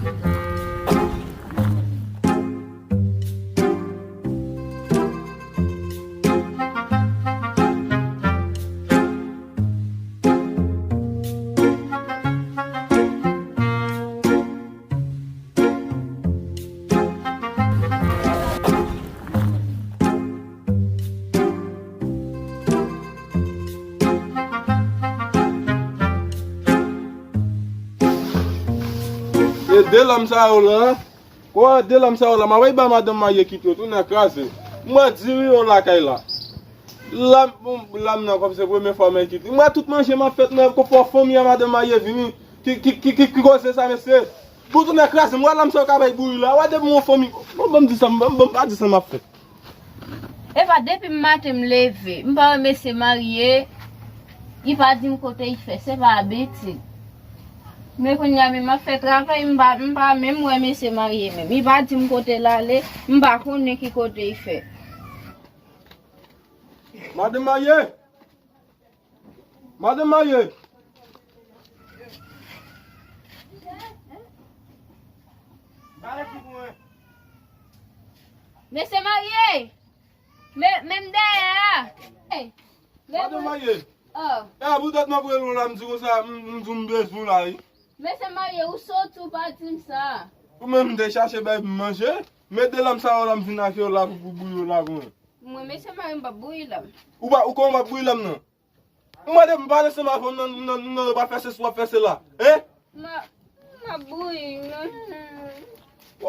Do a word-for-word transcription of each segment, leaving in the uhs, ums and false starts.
E de lam sa yo la, kwa de lam sa yo la, m ap ba madanm marye kit yo, tou nan kraze. M wè diri yo lakay la. Lam, bon, lam nan kòm se premye fwa mwen kit. M wè tout manje m ap fèt, mwen konpò fanmi a madanm marye vini. Ki, ki, ki, ki, ki koze sa, mesye? Bon, tou nan kraze, m wè lam sa yo ka bay bouyi la. Wè depi yon fanmi, bon, ban m di sa, m, ban m, ban m pa di sa m ap fèt. Epa depi maten m leve, m pa wè mesye marye, li pa di m kote li fè, se pa abitid. Men kounye a menm m ap fè travay, m pa, m pa menm wè mesye marye menm. Li pa di m kote l ale, m pa konnen ki kote li fè. Madanm marye! Madanm marye! Mesye marye! Men, men m dèyè a! Ey! Men Madanm marye! Oh! E poutèt m ap rele w la, m di konsa, m, m di w m bezwen w la, wi. Mesye marye, ou soti, ou pa di m sa. Ou menm m te chache bay pou m manje, men de lam sa yo la m vin ak yo la pou, pou bouyi yo la pou mwen. Mwen, mesye marye, m p ap bouyi lam. Ou pa, ou kòman w p ap bouyi lam nan? M mande m pale ansanm avè w nan, nan, nan, w ap fè sesi, w ap fè sela. Hein? M a, m ap bouyi, men. W, w, w, w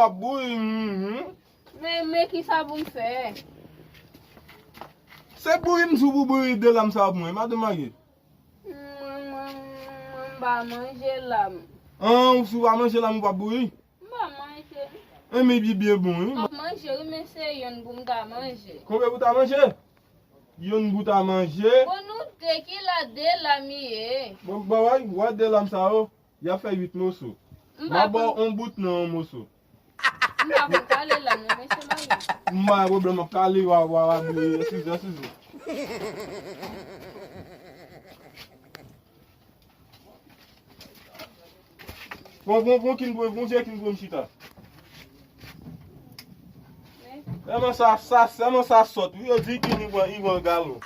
ap bouyi, mhm. Men, men kisa pou m fè? Se bouyi m di w pou bouyi de lam sa yo pou mwen, madanm marye. Mwen, mwen, mwen, mwen pa manje lam. An, si w pa manje lam, ou p ap bouyi? M pa manje. Enben, li byen bon, wi. M ap manje, wi, men se yonn pou m ta manje. Konbyen pou ta manje? Yonn pou ta manje. Bon, nou de ki la de lam ye. Bon, bon, wè, wè de lam sa yo, y ap fè uit moso. M pa konn. M a ba w yon bout nan yon moso. M pa konn kale lam, non, mesye marye. M pa gen pwoblèm, m ap kale, w a, w a, w a, eskize, eskize. Pran, pran, pran kin pou, pran vye kin pou m chita. Sèlman sa, sa, sèlman sa sòt. Wi, yo di kin li pran, li pran galon.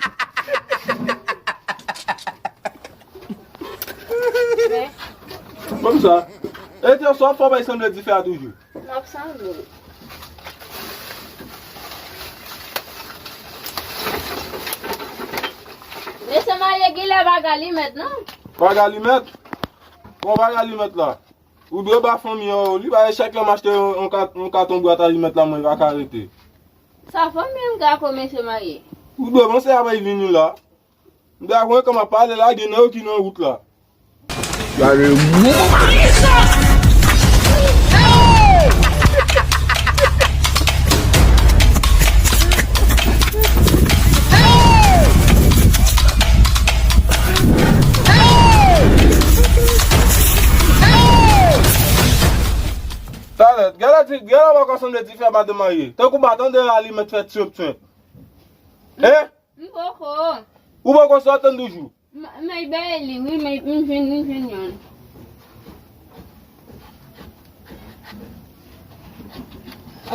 Ban m sa. E te sa w ap fè w bay sanble dife a toujou. M ap sanble. Mesye marye, genlè pa gen alimèt, non? Pa gen alimèt? Bon, pa gen alimèt la. Ou dwe ba fanmi an yo li, paske chak lè m achte yon, yon kat-, yon katon bwat alimèt la, mwen pa ka rete. Sa fanmi an ka ko mesye marye? Ou dwe panse apre l vini la. M ta konn kòman pale la, gen nan yo ki nan wout la. Gade gwo mari sa! Talè, gade ti, gade w pa ka sanble dife a madanm marye. Tankou pa tande alimèt fè tchwep tchwep. Hein? M poko. Ou poko sot tann toujou? M, m bay li, wi, men m jwenn, m jwenn yon.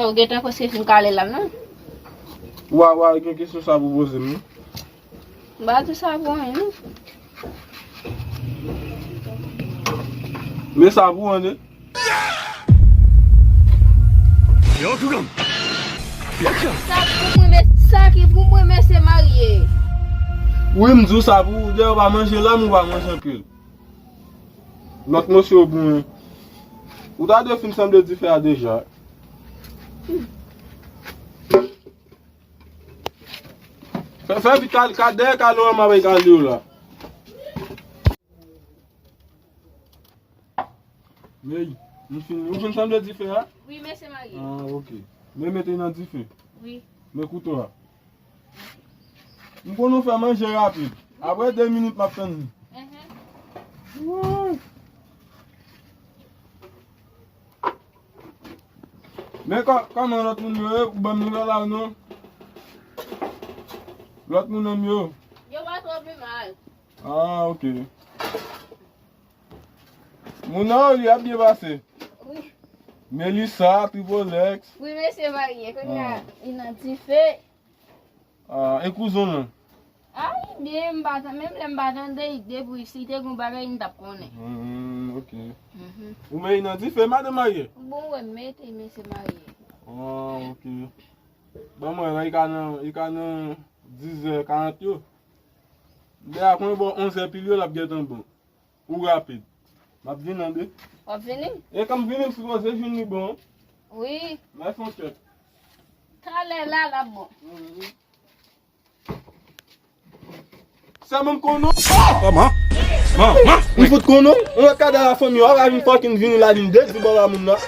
Oh, gentan prèske fin kale la, non? Wa, wa, gen kesyon sa pou poze m, non? M pa di sa pou anyen, non. Men sa pou anyen. Sa pou mwen, men sa ki pou mwen, men se marye. Wi, m di w sa pou ou, dèyè w pa manje lam, ou pa manje anpil. Lòt mosye yo pou mwen. Ou ta dwe fin sanble dife a deja. Fè, fè vit, kal, kal, dèyè kalo an, m ap kale yo la. Men, m fin, ou fin sanble dife a? Wi, men se marye. Ah, ok. Men mete nan dife. Wi. Men kouto a. M konn ou fè manje rapid. Apre de minit, m ap tann li. Enhen. Wouy. Men kò-, kòman lòt moun yo ye? Ou ban m nouvèl la ou non? Lòt moun nan m yo? Yo pa twò pi mal. Ah, ok. Moun nan yo, li ap byen pase. Wi. Melissa, Tripolex. Wi, mesye marye. Kounye a, ah, li nan dife. Ah, e kouzen mwen? Ah, li byen, m pa tan, menm lè m pa tande, li depi si te gon bagay, m t ap konnen. Hmm, ok. Mhm. Ou men li nan dife, madanm marye? Bon, wè, m mete mesye marye. Ah, ok. Ban mwen la, li ka nan, li ka nan dizè karant yo. Lè a konn bò onzè pil yo, l ap gentan bon. Ou rapid. M ap vin an de. W ap vini? E kan m vini, m sipoze jwenn li bon. Wi. Mwen fè yon tchèk. Talè la, l ap bon. Mhm. Sèlman m konnen w. Manman. Manman. M fout konnen w. Yon lòt kadè lafanmi w, w ap vin fucking vini la, vin dezi bò ba moun nan.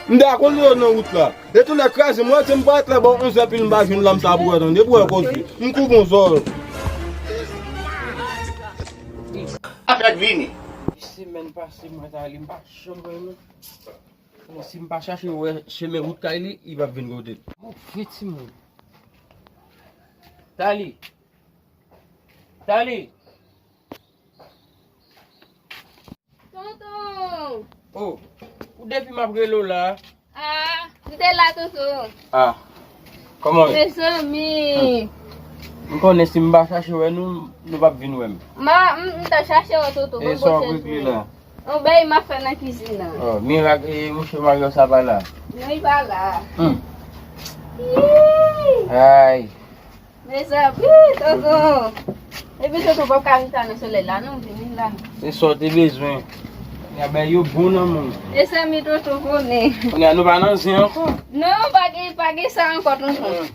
M te a konn yo nan wout la. E tou lè kraze, mwen, se m parèt la bò onzè pil m pa jwenn lam sa pou wè tande, pou wè koze. M kou bon zò. Afè k vini. Semèn pase, mwen ta li, m pa janm wè nou. Bon, si m pa chache wè chemen wout kay li, li p ap vin kote m. Move timoun. Tali. Tali. Tonton! Oh, ou depi m ap rele w la. Ah, m te la, tonton. Ah, kòman w ye? Mezanmi. Hmm. M konnen si m pa chache wè nou, nou p ap vin wè m. Ma, m, m ta chache wè tonton. E sa w ap regle la? Yon bèy m ap fè nan kizin nan. Oh, mirak, e mouche Mario sa pa la? Non, li pa la. Hmm. Yee! Ay. Mezanmi, tonton. Epi tonton p ap ka rete nan solèy la, non, vini la. Se sa w te bezwen. Kounye a bèy yo bon nan men w. Mezanmi, tonton konnen. Kounye a nou pa nan zen ankò. Non, pa gen, pa gen sa ankò, tonton.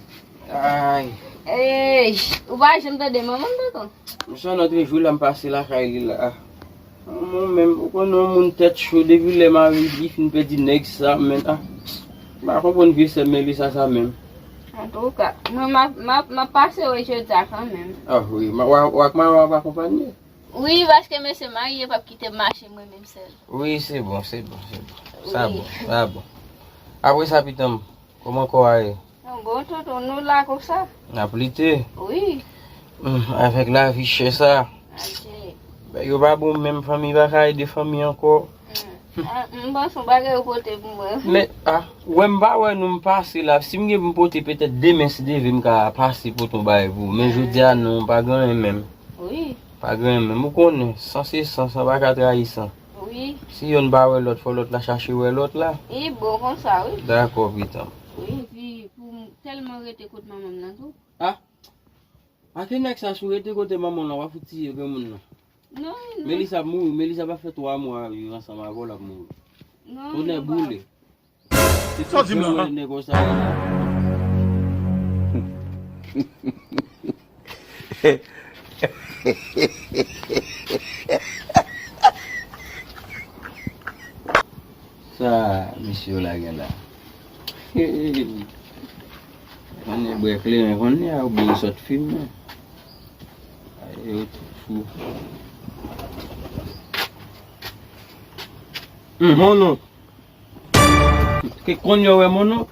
Ay. Ey, ou pa janm tande manman m, tonton? Misye, lòt jou la, m pase lakay li la. Mwen menm, ou konnen yon moun tèt cho depi lè mari li fin pèdi nèg sa, men, ah, m pa konprann vye sè Melissa sa menm. Antouka, mwen m ap, m ap, m ap pase wè jodi a kanmenm. Ah wi, m a, w a, w a, w a, w ap akonpanye? Wi, paske mesye marye p ap kite m mache mwen menm sèl. Wi, se bon, se bon, se bon. Sa bon, sa bon. Apre sa, pitan m, kòman kò a ye? Bon, tonton, nou la konsa. N ap lite. Wi. Hmm, avèk lavi chè sa. Adje. Bèy yo pa bon menm, fanmi pa ka ede fanmi ankò. Hmm. Ah, m panse yon bagay ou pote pou mwen. Men, ah, wè m pa wè nou m pase la. Si m gen pou m pote petèt demen si Dye vle m ka pase pote yon bagay pou ou. Men jodi a non, pa gen anyen menm. Wi. Pa gen anyen menm. Ou konnen, san se san, san pa ka trayi san. Wi. Si yonn pa wè lòt, fò lòt la chache wè lòt la. Li bon konsa, wi. Dakò, pitan m. Wi, epi pou m tèlman rete kot manman m nan tou. Ah! Ake nèg sa sou rete kote manman w lan, w ap fout tiye granmoun nan. Non, non. Melissa ap mouri, Melissa pa fè twa mwa ap viv ansanm avè w, l ap mouri. Non, tonè boule. Sa w di m lan? Nèg konsa. Sa mesye yo lage la. Konnen bwè kleren konnen a oubyen sòt fimen. Yo tout fou. Mon non. Ke konn yo wè mon non?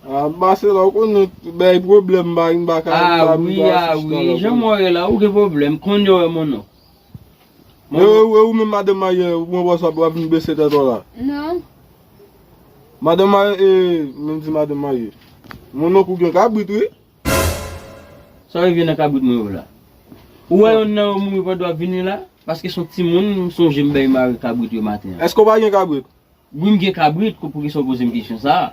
Ah, m pase la, ou konnen bay pwoblèm, m pa, m pa ka, m pa, m pa asiste la. Ah wi, ah wi, jan mwen ye la, ou gen pwoblèm, konn yo wè mon non. E, e, ou menm madanm marye, ou pran pòz sa pou w ap vin bese tèt ou la? Non. Madanm marye, e, menm di madanm marye. Mon non, ou gen kabrit, wi. Sa w vye nan kabrit mwen yo la? Ou wè yonn nan yo mouri pandan w ap vini la? Paske se yon timoun, m sonje m bay mare kabrit yo maten an. Èske w pa gen kabrit? Wi, m gen kabrit, ko-, poukisa w poze m kesyon sa a?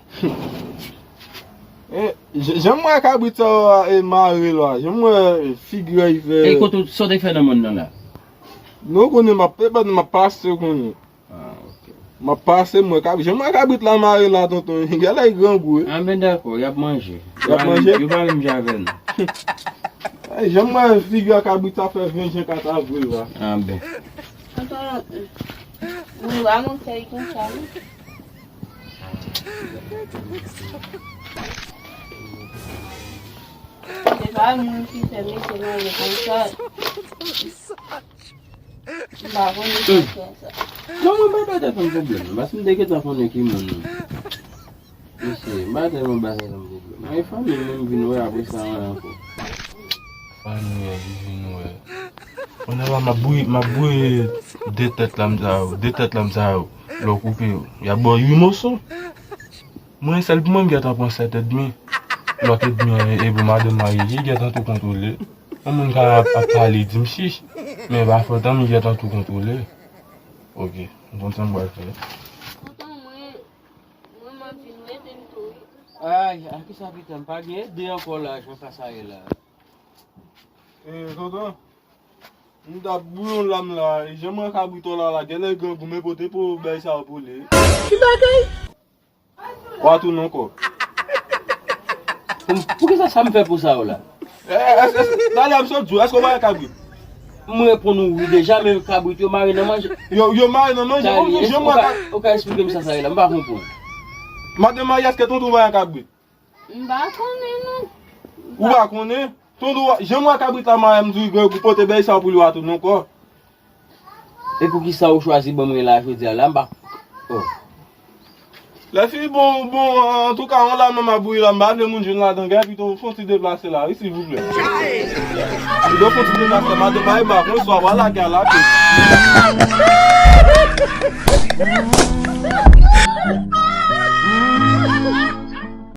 E, jan, jan m wè kabrit sa yo, e, mare la, jan m wè figi a, li fè. E kote, sa w te fè nan mòn nan la? Non, konnen m ap, e, m ap pase, konnen. Ah, ok. M ap pase, m wè kabrit, jan m wè kabrit la mare la, tonton, genlè li grangou, wi. Ah, ben dakò, y ap manje. Y ap manje? Yo pa menm jan avè nou. Ay, jan m wè figi a kabrit sa fè ven jen kat avril la. Ah, ben. Tonton, nou pa montre l konsa, non? Se pa moun ki fè mesye manje konsa. M pa konnen sa fè sa. Non, mwen pa bay tèt mwen pwoblèm, non, paske m te gentan konnen ki moun nou. Mesye, m pa tèlman bay tèt mwen pwoblèm. Ay, fanmi m, m vin wè apre sa, anyen ankò. Fanmi an, m vin wè. Pandan la, m ap bouyi, m ap bouyi de tèt lanm sa yo, de tèt lanm sa yo. Lè w koupe yo, y ap ba w uit moso. Mwen, sèl pou mwen, m gentan pran sèt edmi. Lòt edmi an, e pou madanm marye, li gentan tou kontwole. Yon moun ka ap, ap pale, di m chich. Men pa fòt an, m gentan tou kontwole. Ok, m konn sa m pral fè. Tonton, mwen, mwen, m ap vin rete m tou wi. Ay, a kisa pitan, m pa gen ede ankò la, jan sa sa ye la. E, tonton, m t ap bouyi yon lanm la, e, jan mwen kabrit w la, la, genlè grangou, men pote pou bèy sa yo pou li. Ki bagay? W a tounen ankò. Pou, poukisa sa m fè pou sa yo la? Eh, èske, èske, Dali, m sot di w, èske w pa gen kabrit? M reponn ou wi deja, men kabrit yo mare nan manje. Yo, yo mare nan manje? Dali, Bon, èske jan ou mwen ka, ou ka esplike m sa sa ye la? M pa konprann. Madanm marye, èske tonton w pa gen kabrit? M pa konnen, non. Ou pa konnen? Tonton, jan mwen kabrit la mare, m di w, pou pote bèy sa pou li, w a tounen ankò. E poukisa ou chwazi ban mwen la jodi a la, m pa. Oh. Lèfi, bon, bon, antouka, yon lanm nan m ap bouyi la, m pa vle moun jwenn ladan, gen pito fon ti deplase la, wi, silvouplè. Pito fon ti deplase la, madanm, ay, m pa konn swa, wala, gen la, ke.